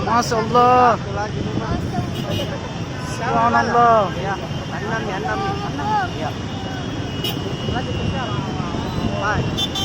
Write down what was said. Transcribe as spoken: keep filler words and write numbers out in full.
Masya Allah. Satu lagi, Numa. Subhanallah. Ya, enam ya, enam ya. Ya. Baik.